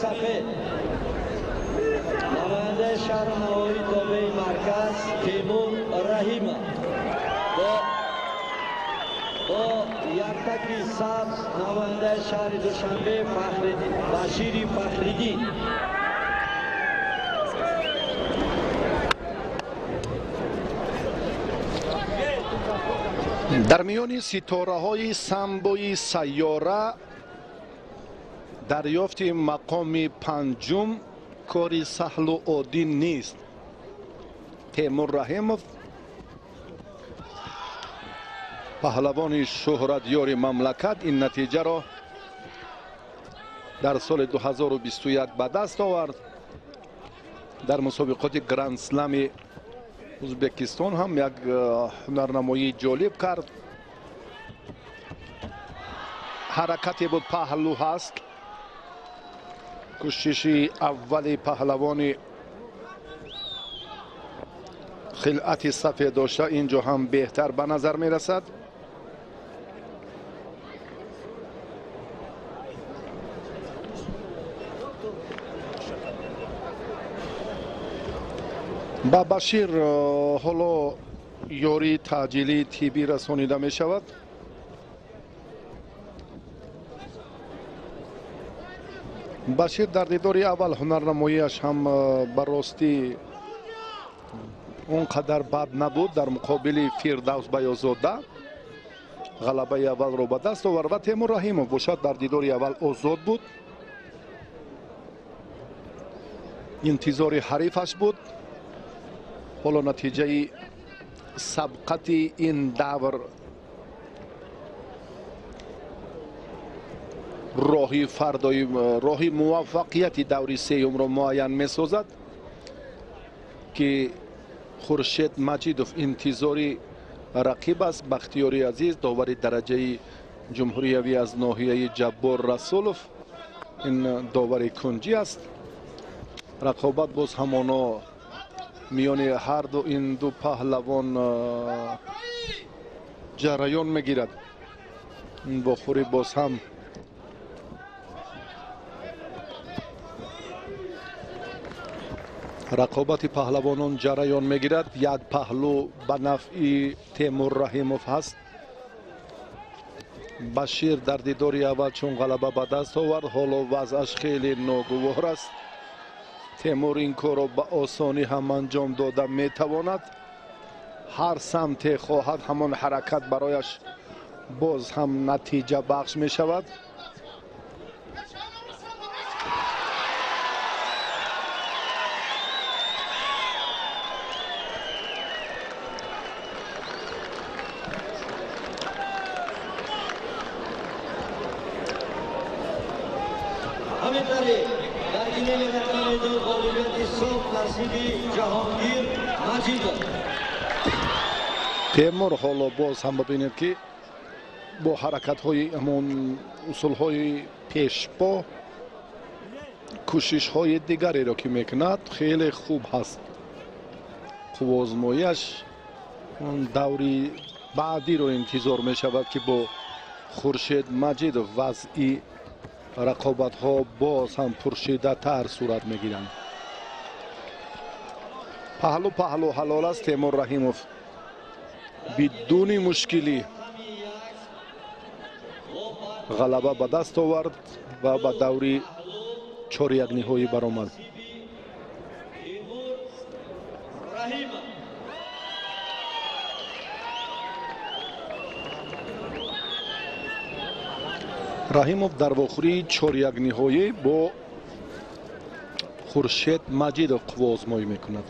сафед намояндаи шаҳру навоҳии тобеи марказ Темур Раҳимов, бо яктаки сабз намояндаи шаҳри Душанбе Башири Фахриддин. Дар миёни ситораҳои самбои сайёра дарёфти мақоми панҷум кори саҳлу оддӣ нест. Темур Раҳимов, паҳлавони шӯҳратёри мамлакат, ин натиҷаро дар соли 2021 ба даст овард. Дар мусобиқоти Гранд-слами Ӯзбекистон ҳам як ҳунарнамоии ҷолиб кард. Ҳаракате буд, паҳлӯ ҳаст. Кӯшиши аввали паҳлавони хилъати сафед дошта инҷо ҳам беҳтар ба назар мерасад. Ба Башир ҳоло ёрии таъҷилии тиббӣ расонида мешавад. Башир дар дидори аввал ҳунарнамоиаш ҳам ба ростӣ он қадар бад набуд. Дар муқобили Фирдавс Баёзода ғалабаи аввалро ба даст овард ва Темур Раҳимов бошад дар дидори аввал озод буд, интизори ҳарифаш буд. Ҳоло натиҷаи сабқати ин давр роҳи фардои роҳи муваффақияти даври сеюмро муайян месозад, ки Хуршед Маҷидов интизори рақиб аст. Бахтиёри Азиз, довари дараҷаи ҷумҳуриявӣ аз ноҳияи Ҷаббор Расулов, ин довари кунҷӣ аст. Рақобат боз ҳамоно миёни ҳарду ин ду паҳлавон ҷараён мегирад. Ин вохӯрӣ боз ҳам рақобати паҳлавонон ҷараён мегирад. Як паҳлӯ ба нафъи Темур Раҳимов ҳаст. Башир дар дидори аввал чун ғалаба ба даст овард, ҳоло вазъаш хеле ногувор аст. Темур ин корро ба осонӣ ҳам анҷом дода метавонад. Ҳар самте хоҳад ҳамон ҳаракат барояш боз ҳам натиҷа бахш мешавад. Темур ҳоло боз ҳам бибинед, ки бо ҳаракатҳои ҳамон усулҳои пешпо кӯшишҳои дигареро ки мекунад хеле хуб ҳаст. Қувваозмоиаш он даври баъдиро интизор мешавад, ки бо Хуршед Маҷидов вазъи рақобатҳо боз ҳам пуршиддаттар сурат мегиранд. Паҳлӯ паҳлӯ ҳалол аст. Темур Раҳимов бидуни мушкилӣ ғалаба ба даст овард ва ба даври чорякниҳоӣ баромад. Раҳимов дар вохӯрии чорякниҳоӣ бо Хуршед Маҷидов қувваозмоӣ мекунад.